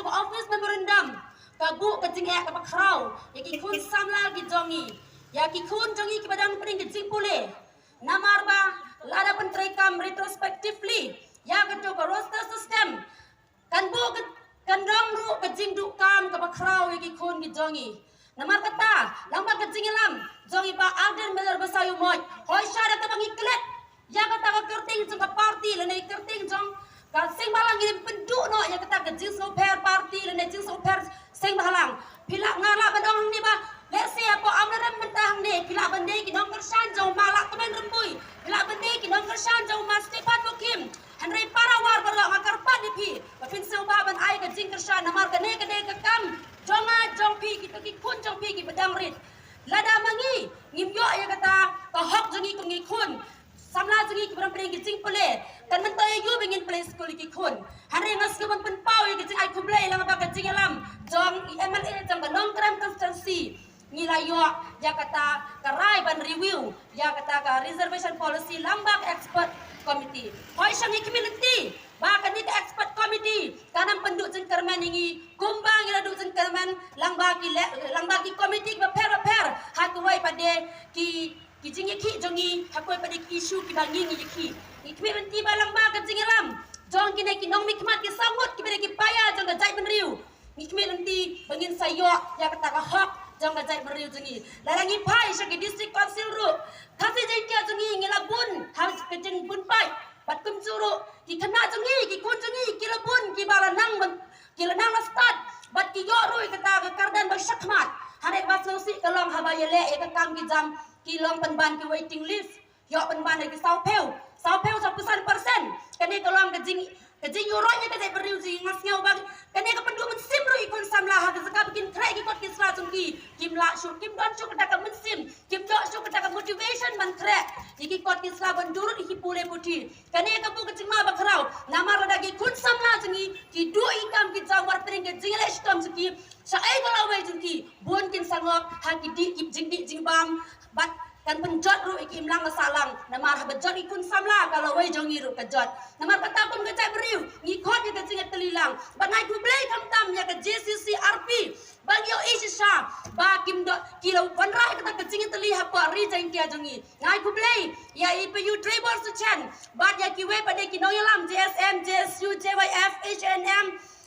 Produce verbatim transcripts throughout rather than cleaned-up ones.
Ka office memorandum ka buh ka jingeh kaba khraw ïa ki khun samla ki jong ngi, ïa ki khun jong ngi kiba dang pdeng ka jingpule. Namar ba lada pyntreikam retrospectively ïa kato ka roster system, kan buh ka, kan long ruh ka jingduh kam kaba khraw ïa ki khun ki jong ngi. Namar kata, lyngba ka jingïalam jong i Bah Ardent Miller Basaiawmoit, hooid, sha da kaba ngi klet ïa kata ka kyrteng jong ka party lane kyrteng jong ka seng bhalang, ngi pynduh noh ïa kata ka jingsngewpher party lane jingsngewpher seng bhalang. Phi lah, nga lah ban ong hangne ba lehse hapoh Amlarem mynta hangne phi lah ban dei ki nongkyrshan jong u Ma Lahkmen Rymbui, phi lah ban dei ki nongkyrshan jong u Ma Stephan Mukhim. Hynrei para war baroh, nga kyrpad ïa phi ba phin sngewbha ban ai ka jingkyrshan, namar kane ka dei ka kam jong nga jong phi, kito ki khun jong phi kiba dang rit. Lada ma ngi ngim ïoh ïa kata ka hok jong ngi kum ki khun samla jong ngi kiba dang pdeng ki jingpule, kan myntoi aïu ba ngin plie skul ïa ki khun? Hynrei nga sngew ban pynpaw ïa ka jingai khublei lyngba ka jingïalam jong i MLA jong ka Nongkrem constituency. Ngi la ïoh ïa kata ka rai ban review ïa kata ka reservation policy lyngba ka expert committee. Hooid, sha ngi khmih lynti ba kane ka expert committee kan ym pynduh jingkyrmen ïa ngi kumba ngi la duh jingkyrmen lyngba ki le-, lyngba ki committee bapher bapher ha kiwei pat de ki, ki jingïakhih jong ngi, ha kiwei pat de ki issue kiba ngi ngi ïakhih. Ngi khmih lynti ba lyngba ka jingïalam jong kine ki nongmihkhmat ki saw ngut kiba dei ki paia jong ka jaitbynriew, ngi khmih lynti ba ngin sa ïoh ïa kata ka hok jong ka jaitbynriew jong ngi. Lada ngi phai sha ki District Council ruh, Khasi Jaiñtia jong ngi ngi la bun ha ka jingbun paid. Bad kumjuh ruh ki khynnah jong ngi, ki khun jong ngi ki la bun, kiba la nang ban, ki la nang la stad bad ki ïoh ruh ïa kata ka kyrdan ba shakhmat. Hynrei kaba sngewsih ka long haba ïaleh ïa ka kam ki jam, ki long pynban ki waiting list. Ïoh pynban ïa ki sawphew, sawphew sawphew san percent. Kane ka long ka jing, ka jingïuhroit ïa ka jaitbynriew jong ngi. Nga sngew ba kane ka pynduh mynsiem ruh ïa ki khun samla ha ka jaka ba kin khreh ki kot ki sla jong ki. Kim lah shuh, kim don shuh kata ka mynsiem, kim don shuh kata ka motivation ban khreh ïa ki kot ki sla ban durut ïa ki pule puthi. Kane ka buh ka jingma ba khraw namar lada ki khun samla jong ngi ki duh ïa ki kam ki jam, wat pdeng ka jingïaleh shitom jong ki, shaei ka lawei jong ki, bun kin sa ngop ha ki dih, ki jingdih jingbam. Bad kan pynjot ruh ïa ki imlang ka sahlang, namar haba jot ïa ki khun samla ka lawei jong ngi ruh ka jot. Namar kata kum ka jaitbynriew ngi khot ïa ka jingïatylli lang. Bad nga ai khublei khamtam ïa ka JCCRP ba ngi ïohi shisha ba kim don, ki la wanrah ïa kata ka jingïatylli hapoh Ri Jaiñtia jong ngi. Nga ai khublei ïa i Paiu Trevor Suchen bad ïa kiwei pat de ki nongïalam JSM, JSU, JYF, HANM,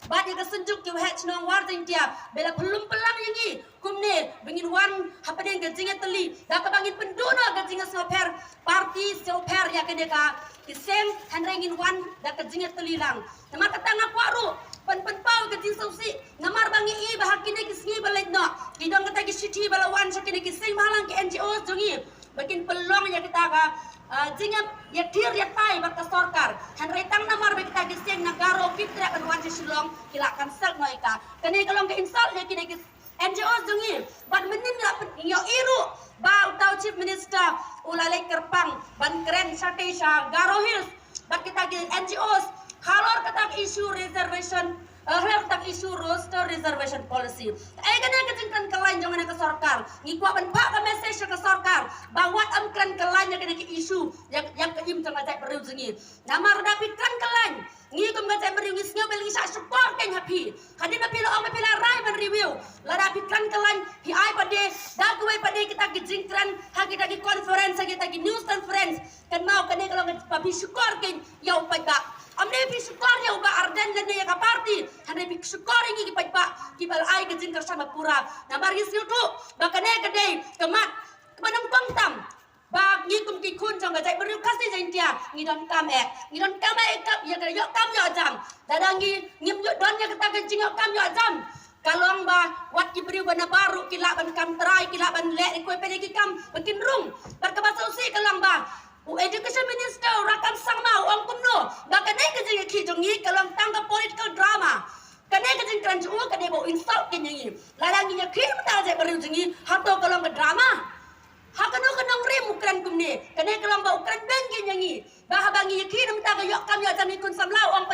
bad ïa ka Synjuk Kiwheh Chnong War Jaiñtia ba la pynlum pynlang ïa ngi kumne ba ngin wan hapdeng ka jingïatylli da kaba ngin pynduh noh ka jingsngewpher party, sngewpher ïa kane ka ki seng, hynrei ngin wan da ka jingïatylli lang. Namar kata nga kwah ruh ban pynpaw ka jingsngewsih namar ba ngi i ba ha kine ki sngi ba leit noh ki don kata ki shithi ba la wan sha kine ki seng bhalang, ki NGOs jong ngi, ba kin pynlong ïa kata ka, ah, jingïa, ïa thir ïa tai bad ka sorkar. Hynrei tang namar ba kita ki seng na Garo kim treh ban wan sha Shillong ki la cancel noh ïa ka. Kane ka long ka insult ïa kine ki NGOs jong ngi. Bad mynnin la pyn-, ïohi ruh ba uta u Chief Minister u la leit kyrpang ban kren shatei sha Garo Hills bad kita ki NGOs halor kata ka issue reservation, eh, halor kata ka issue roster reservation policy. Ei, kane ka jingkren kyllain jong kane ka sorkar, ngi kwah ban phah ka message sha ka sorkar ba wat ym kren kyllain ïa kane ka issue, ïa, ïa ka im jong ka jaitbynriew jong ngi. Namar lada phi kren kyllain, ngi kum ka jaitbynriew ngi sngew ba ngi shah shukor kein ha phi. Hadien ba phi la ong ba phi la rai ban review, lada phi kren kyllain, phi ai pat de da kawei pat de kita ki jingkren ha kita ki conference, ha kita ki news conference. Kynmaw, kane ka long ba phi shukor kein ïa u paidbah. Ym dei phi shukor ïa u Bah Ardent lane ïa ka party, hynrei phi shukor ïa ngi ki paidbah kiba la ai ka jingkyrshan ba pura. Namar ngi sngewthuh ba kane ka dei ka mat kaba nyngkong tam ba ngi kum ki khun jong ka jaitbynriew Khasi Jaiñtia ngi donkam eh, ngi donkam eh ïa ka ïoh kam ïoh jam. Lada ngi ngim ïoh don ïa kata ka jingïoh kam ïoh jam, ka long ba wat ki briew ba nabar ruh ki lah ban kam trai, ki lah ban leh ïa kiwei pat de ki kam ba kin rung. Bad kaba sngewsih ka long ba u Education Minister u Rakkam Sangma u ong kumno ba kane ka jingïakhih jong ngi ka long tang ka political drama. Kane ka jingkren jong u ka dei ba u insult kein ïa ngi. Lada ngi ïakhih na ka bynta ka jaitbynriew jong ngi, hato ka long ka drama? Ha kano ka nongrim u kren kumne? Kane ka long ba u kren beiñ kein ïa ngi. Ba haba ngi ïakhih na ka bynta ka ïoh kam ïoh jam ïa ki khun samla u ong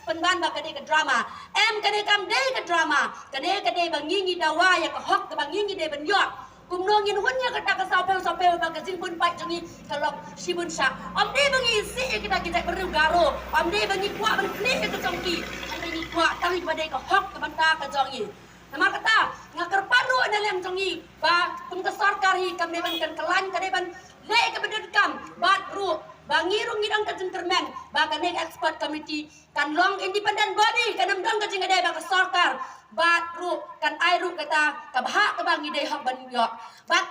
pynban ba ka dei ka drama. Em, kane kam dei ka drama. Kane ka dei ba ngi ngi dawa ïa ka hok kaba ngi ngi dei ban ïoh. Kumno ngin hun ïa kata ka sawphew sawphew ba ka jingbun paid jong ngi ka long shibun shah. Ym dei ba ngi isih ïa kita ki jaitbynriew Garo, ym dei ba ngi kwah ban khlieh ïa ka jong ki. Hynrei ngi kwah tang ïa kaba dei ka hok ka bynta ka jong ngi. Namar kata nga kyrpad ruh na liang jong ngi ba kum ka sorkar hi kam dei ban kan khlaiñ, ka dei ban leh kaba donkam bad ruh ba ngi ruh ngi don ka jingkyrmen ba kane ka expert committee kan long independent body, kan ym don ka jingïadei bad ka sorkar bad ruh kan ai ruh kata ka bhah kaba ngi dei hok ban ïoh. Bad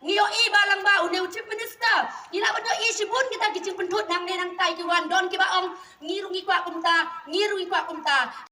ngi ïohi ba lang ba une u chief minister ngi lah ban ïohi shibun kita ki jingpynthut nangne nangtai ki wan don kiba ong ngi ruh ngi kwah kumta, ngi ruh ngi kwah kumta.